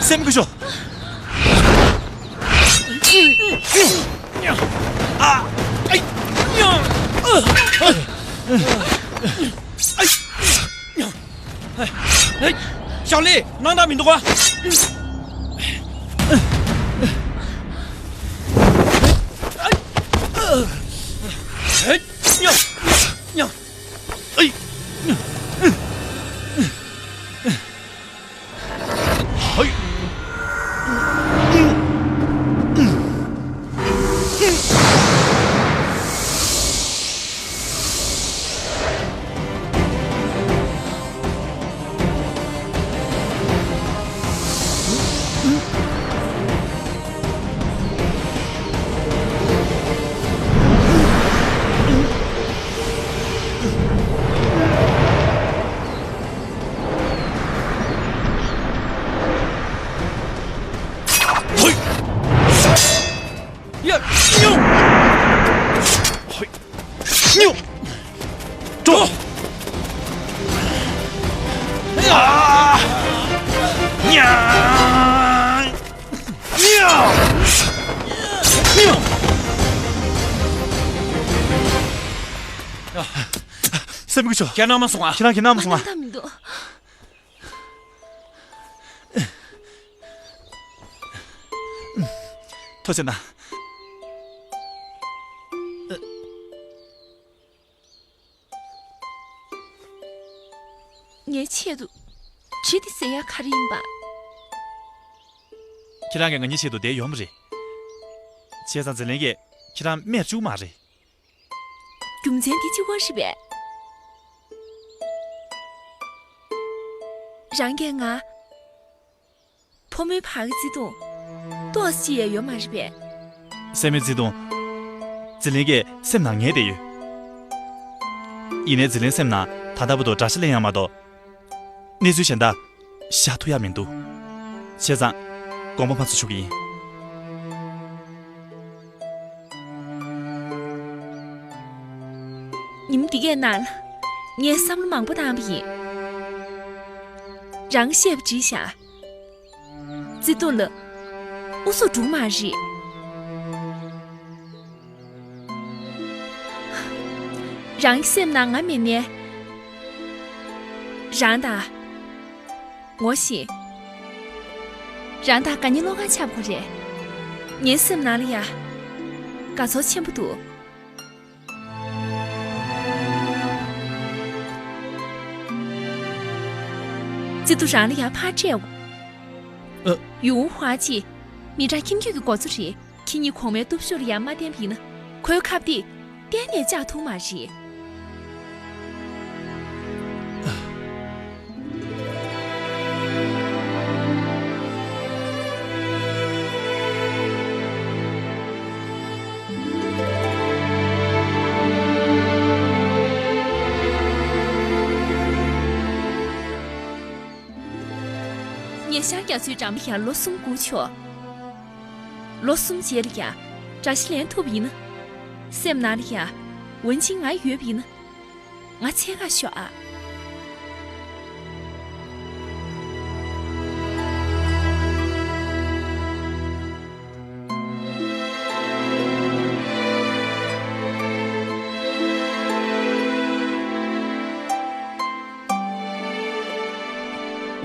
སེམས་སྐྱོ་ཤོག་ཞའོ་ལི། སྣང་དག་མི་འདུག་ག་ཚེ་མི་ཁྱོད། ཁྱེད་རང་མ་སོང་ཨ། ཁྱེད་རང་གིས་ནམ་སོང་ཨ། ང་ནམ་མི་འདུག་ཐུགས་རྗེ་གནང་། ངའི་ཆེད་དུ་གྲི་དེ་བཟེད་ཡ་ག་རེ་ཡིན་པ། ཁྱེད་རང་གིས་ང་གཉིས་ཆེད་དུ་བསྡད་ཡོད་མ་རེད། བྱས་ཙང་འཛིན་ལན་གྱིས་ཁྱེད་རང་རྨས་བཅུག་མ་རེད། རྒྱུ་མཚན་དེ་གཅིག་པོ་རེད་པས། རང་གིས་ང་ཕོ་མོའི་བར་གྱི་བརྩེ་དུང་ཏོག་ཙམ་ཡང་ཡོད་མ་རེད་པས། སྲས་མོའི་བརྩེ་དུང་། འཛིན་ལན་གྱི་སེམས་ནང་ངེས་བསྡད་ཡོད། ཡིན་ནའི་འཛིན་ལན་སེམས་ནང་ད་ལྟ་བར་དུ་དགྲ་ཤ་ལེན་ཡ་མ་གཏོགས། གནས་ཚུལ་གཞན་དག་བཞག་ཐུབ་ཡ་མི་འདུག་བྱས་ཙང་དགོངས་པ་མ་ཚོམ་ཞུ་གི་ཡིན། ཉིན་འདི་གའི་ནང་ངས་བསམ་བློ་མང་པོ་བཏང་བ་ཡིན། རང་བཤད་པ་འགྲིག་ཤག་བརྩེ་དུང་ལ་ཨུ་ཚུགས་འགྲོ་མ་རེད། རང་གི་སེམས་ནང་ང་མེད་ནའི། རང་དང་། ངོ་ཤེས། རང་དང་དགའ་ཉེ་བློ་ཁ་ཆགས་པ་ཁོ་རེད། ངའི་སེམས་ནང་ལ་ཡ། དགའ་ཚོར་ཆེན་པོ་འདུག་བརྩེ་དུང་རང་ལ་ཡ་ཕར་སྤྲད། ཨ། ཡུའུ་ཧྭ་ཅི། མི་གྲངས་ཁྱིམ་རྒྱུད་ཀྱི་འགོ་གཙོ་རེད། ཁྱེད་གཉིས་གོང་མའི་སྟོབས་ཤུགས་ལ་ཡང་མ་བརྟེན་པ་ཡིན་ན། ཁོའི་ཁ་གཏད་གཏན་ནས་བཅག་ཐུབ་མ་རེད། ངས་ཤར་རྒྱ་མཚོའི་འགྲམ་ལ་ཡང་ལོ་གསུམ་སྒུག་ཆོག་ལོ་གསུམ་རྗེས་ལ་ཡང་དགྲ་ཤ་ལེན་ཐུབ་པ་ཡིན་ན། སེམས་ནང་ལ་ཡང་ཝུན་ཆིང་ང་ཡོད་པ་ཡིན་ན། ང་འཚོལ་ག་ཤོག་ཨ།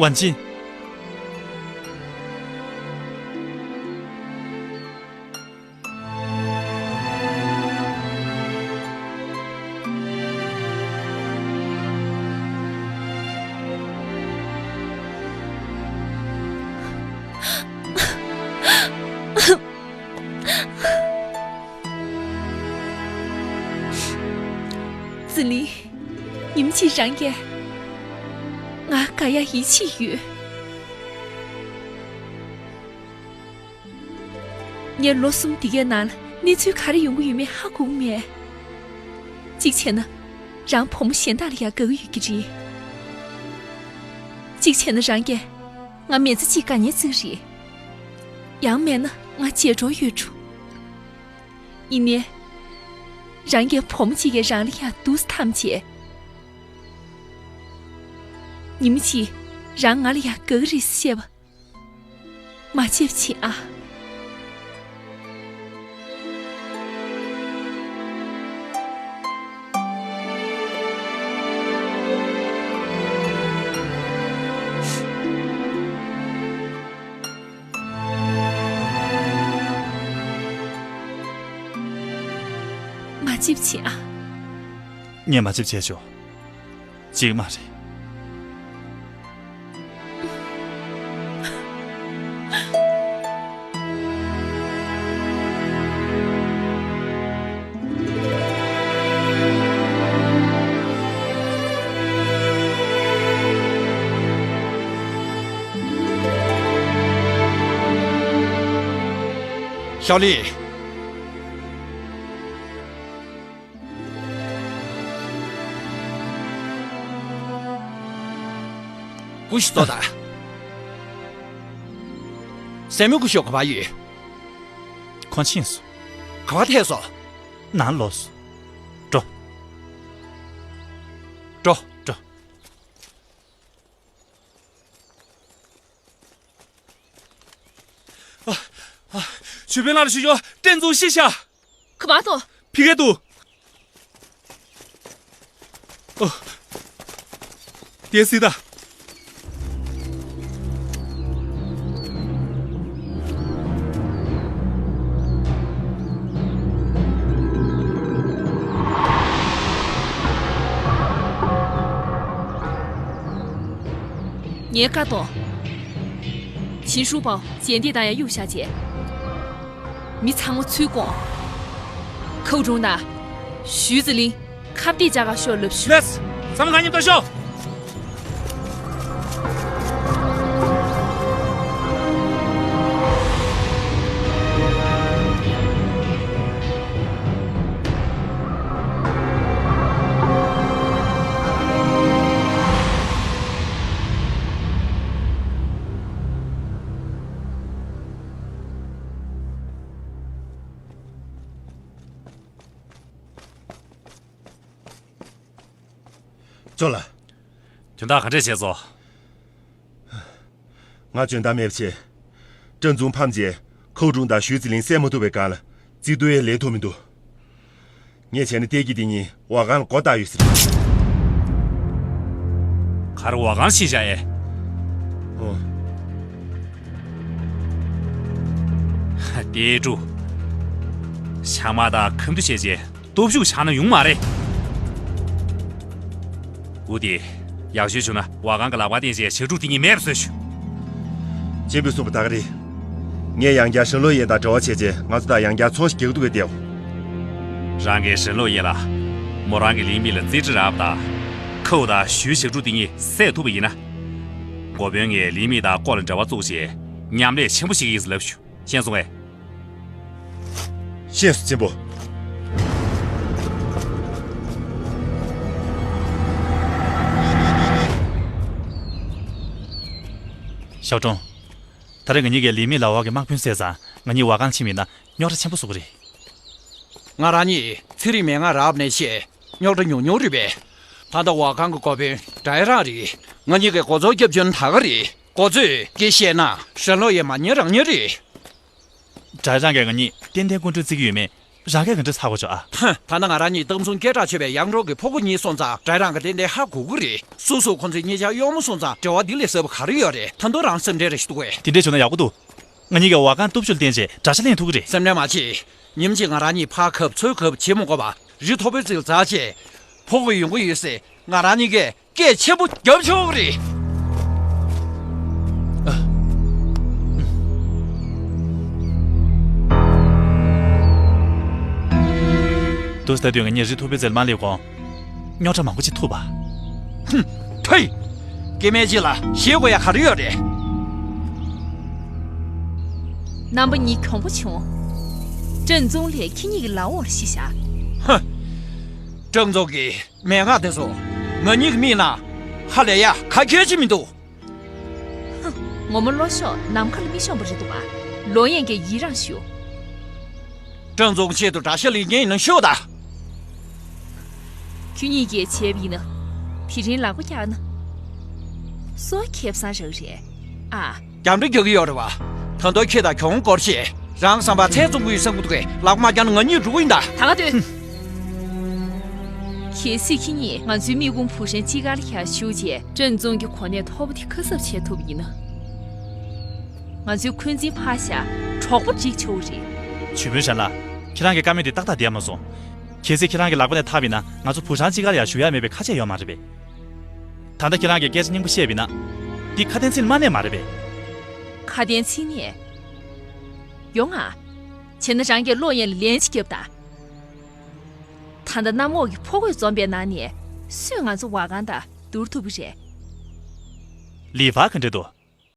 ཝུན་ཆིང་། ཙི་ལི། ཉིན་གཅིག་རང་གིས་ང་དགའ་ཡ་ཡིད་ཆེས་ཡོད། ངས་ལོ་གསུམ་འདི་གའི་ནང་ལ་གནས་ཚུལ་ག་རེ་ཡོང་གི་ཡོད་མེད་ཧ་གོ་གི་མེད། གཅིག་བྱས་ན། རང་བུ་མོ་གཞན་དག་ལ་ཡང་དགའ་གི་ཡོད་ཀྱི་རེད། གཅིག་བྱས་ན་རང་གིས་ང་མི་ཚེ་གཅིག་དགའ་ཉེ་བརྩི་གི་རེད། ཡང་མེད་ན་ང་ཇེ་སྤྲོ་ཡོད་འགྲོ། ཡིན་ནའི། རང་གི་བུ་མོ་གཅིག་གིས་རང་ལ་ཡང་སྡུག་ས་ཐམས་ཅད། ཉིན་མ་གཅིག་རང་ང་ལ་ཡང་དགའ་གི་རེད་ཟེར་བཤད་པ། མ་བརྗེད་པ་བྱེད་ཨ། མ་བརྗེད་པ་བྱེད་ཨ། ངས་མ་བརྗེད་པ་བྱས་ཆོག་བརྗེད་ཀྱི་མ་རེད། ཞའོ་ལི། སྐུ་ཞབས་ལྟོས་དང་། སྲས་མོ་སྐུ་ཞབས་ག་པར་ཡོད། ཁོང་ཕྱིན་སོང་། ག་པར་ཐལ་སོང་། ནང་ལོགས་སུ། འགྲོ། འགྲོ། འགྲོ། ཨ། ཨ། ཞུས་པིན་ལགས་ལ་ཞུ་ཞོག་ཀྲེན་ཙུའུ་ཤི་ཤག་ག་པར་འདུག་ཕ་གིར་འདུག་ཨོ། དེ་སྲིད་ད། ངའི་བཀའ་དང་། ཆིན་ཧྲུའུ་པའོ་ཞལ་འདེབས་བཏང་ཡ་གཡུག་བཞག་བྱས། མི་ཚང་མ་ཚུར་དགོངས། ཁའུ་ཀྲུང་དང་། ཞུས་ཙི་ལིན་ཁ་གཏད་བཅག་ག་ཤོག་ལབ་ཞུ། ལགས་སོ། ཚང་མ་གང་མཉམ་ལྟ་ཤོག། ཅོ་ལགས། དོན་དག་ག་འདྲས་བྱས་སོང་། ང་འཇོན་ཐང་མེད་པ་བྱས། ཀྲང་ཙུང་ཕམ་རྗེས་ཁའུ་ཀྲུང་དང་ཞུས་ཙི་ལིན་བསད་མ་ཐུབ་པའི་སྒང་ལ་རྩིས་སྟོན་ཡས་ལས་ཐུབ་མི་འདུག། ངས་བྱས་ན་ཏེ་ཀི་དེ་གཉིས་ཝ་ཁང་ལ་མགོ་བཏགས་ཡོད་ས་རེད། ག་རེ་ཝ་ཁང་ཕྱིན་བཞག་ཨེ། ཨོ། ཏེ་ཀྲུའུ། ཤ་མ་དང་ཁམ་བུ་བྱས་རྗེས། སྟོབས་ཤུགས་ཆག་ན་ཡོང་མ་རེད། འུ་དེ། ཡག་ཤོས་བྱུང་ན་ཝ་ཁང་གི་ལག་པ་བརྟེན་བྱས་ཞག་དྲུག་དེ་ཉིད་མེད་པ་བཟོས་ཞུ། གཅེན་པོས་གསུངས་པ་ད་ག་རེད། ངས་ཡང་བསྐྱར་ཧྲན་ལོ་ཡེ་དང་འབྲེལ་བ་བྱས་རྗེས་ང་ཚོ་དང་ཡང་བསྐྱར་ཚོང་ཞིག་རྒྱག་ཐུབ་པའི་བདེ་བ། རང་གིས་ཧྲན་ལོ་ཡེ་ལ། མོ་རང་གི་ལིན་མི་ལ་རྩིས་ཁྲི་རག་པ་དང་། ཁའུ་དང་ཞུའི་ཞག་དྲུག་དེ་ཉིད་བསད་ཐུབ་པ་ཡིན་ན། འགོ་དཔོན་ངས་ལིན་མི་དང་ལྐོག་ལ་འབྲེལ་བ་བཙུགས་བྱས་མཉམ་ལས་ཆེན་པོ་ཞིག་ཡིན་ཟེར་ལབ་ཞུ། མཁྱེན་སོང་ངས། ཤེས་སོང་གཅེན་པོ། ཞའོ་ཀྲུང་། ད་རེས་ང་གཉིས་ཀྱིས་ལིན་མི་ལའོ་ཝ་གི་དམག་དཔོན་བསད་ཙང་ང་གཉིས་ཝ་ཁང་ཕྱིན་པ་ཡིན་ན་རྙོག་དྲ་ཆེན་པོ་བཟོ་གི་རེད། ང་རང་གཉིས་ཚན་རིག་མན་ངག་རག་པ་ནས་བཤད། རྙོག་དྲ་ཉུང་ཉུང་རེད་པས། ད་ལྟ་ཝ་ཁང་གི་འགོ་དཔོན་ཌའི་རང་རེད། ང་གཉིས་ཀྱི་འགོ་གཙོ་སྐྱབས་བཅོལ་ད་ག་རེད། འགོ་གཙོས་སྐད་བཤད་ན་ཧྲན་ལོ་ཡེ་མ་ཉན་རང་ཉན་རེད། ཌའི་རང་གིས་ང་གཉིས་ཏན་ཏན་སྐུ་མགྲོན་བརྩི་གི་ཡོད་མེད་རང་གིས་ག་འདྲ་ཚ་གོ་ཆོག་ཨ། ཧ། ད་ནི་ང་རང་གཉིས་གཏམ་ཚུང་སྐད་གྲགས་ཆོད་པའི་ཡང་འབྲོག་གི་ཕྲུ་གུ་གཉིས་སོང་ཙང་ཌའི་རང་གིས་ཏན་ཏན་ཧ་གོ་གི་རེད། སོ་སོ་ཁོང་ཚོའི་གཉིས་ཆ་གཡོག་མོ་སོང་ཙང་འབྲེལ་བ་འདི་ལས་ཟབ་པ་ག་རེ་ཡོད་རེད། ད་དུང་རང་སེམས་ཁྲལ་རེ་ཞིག་འདུག་གས། དེ་འདྲས་བྱུང་ན་ཡག་པོ་འདུག། ང་གཉིས་ཀྱིས་ཝ་ཁང་སྟོབས་ཤུགས་བརྟེན་བྱས་དགྲ་ཤ་ལེན་ཐུབ་ཀྱི་རེད། སེམས་ཁྲལ་མ་བྱེད། ཉིན་གཅིག་ང་རང་གཉིས་ཕར་གབ་ཚུར་གབ་བྱེད་མི་དགོས་པ། རི་མཐོ་པོའི་རྩེར་འཛེགས་བྱས། ཕོ་རྒོད་ཡོང་གི་ཡོད་ཟེར་ང་རང་གཉིས་ཀས་སྐད་ཆེན་པོ་རྒྱབ་ཆོག་གི་རེད། དུས་ད་དུས་ང་གཉིས་རི་མཐོ་པོའི་རྩེར་མ་སླེབས་གོང་། རྙོག་དྲ་མང་པོ་ཅིག་ཐུག་པ། ཧུམ། ཐུས། སྐྱེ་དམན་ཅིག་ལ་ཞེད་དགོས་ཡ་ག་རེ་ཡོད་རེད། རྣམ་པ་གཉིས་གྱོང་པོ་བྱུང་། ཀྲང་ཙུང་ལས་ཁྱེད་གཉིས་ཀྱི་ལག་འོག་ལ་ཤི་བཞག། ཧུམ། ཀྲང་ཙུང་གི་མན་ངག་དེ་ཚོ་ང་གཉིས་ཀྱི་མིག་ནང་ཧ་ལས་ཡ་ག་གལ་ཅིག་མི་འདུག། ཧུམ། ངོ་མ་བློ་ཤོག་ནམ་མཁའ་ལ་མི་ཤོང་པ་རེད་འདུག་ག། ལོ་ཡན་གྱིས་ཡི་རང་ཞུ། ཀྲང་ཙུང་ཆེད་དུ་དགྲ་ཤ་ལེན་མཁན་ཡིན་ན་ཤོད་ད། ཁྱོད་གཉིས་ཀྱིས་བྱས་པ་ཡིན་ན། དེ་རིང་ལག་པ་བཀྱགས་ན། སོ་ཁེ་བཟང་རང་རེད་ཨ། རྒྱབ་འདྲེ་རྒྱག་གི་ཡོད་རེད་བ། ད་དུང་ཁྱེད་དང་གྱོང་སྐོར་བཤད། རང་བསམ་པ་ཚད་བཙོང་གི་ཡོད་བསམ་གི་འདུག་གས། ལག་པ་མ་བཀྱགས་ན་ང་གཉིས་འགྲོ་གི་ཡིན་ད། ད་ག་སྡོད། གལ་སྲིད་ཁྱེད་གཉིས་ང་ཚོའི་མི་ཁུངས་བུ་ཧྲན་གཅིག་ཁར་ལ་ཞུགས་རྗེས་ཀྲན་ཙུང་གི་གོ་གནས་མཐོ་པོ་དེ་ཁ་གསབ་བྱེད་ཐུབ་པ་ཡིན་ན། ང་ཚོའི་འཁོན་འཛིན་ཕར་བཞག་གྲོགས་པོ་སྒྲིག་ཆོག་གི་རེད། ཇུས་མོན་ཧྲན་ལགས། ཁྱེད་རང་གི་བཀའ་མོལ་དེ་ཏག་ཏག་བསྡད་མ་སོང་། གལ་སྲིད་ཁྱེད་རང་གི་ལག་པ་ནས་ཐར་བ་ཡིན་ན་ང་ཚོ་བུ་ཧྲན་གཅིག་ཁར་ཡང་བཞུགས་ཡ་མེད་པའི་ཁ་ཆད་ཡོད་མ་རེད་པས། ད་ལྟ་ཁྱེད་རང་གིས་སྐད་ཆ་སྙིང་པོ་བཤད་པ་ཡིན་ན། འདི་ཁ་དན་ཚིག་མ་གནས་མ་རེད་པས། ཁ་དན་ཚིག་གནས། ཡོང་ང་། བྱས་ན་རང་གིས་ལོ་ཡན་ལ་ལན་ཅིག་རྒྱོབ་དང་། ད་ལྟ་གནམ་འོག་གི་ཕོ་རྒོད་འཛོམས་པའི་ནང་ནས་སུས་ང་ཚོ་ཝ་གང་དང་བསྡུར་ཐུབ་ཀྱི་རེད། ལི་ཧྥ་ག་འདྲ་འདུག།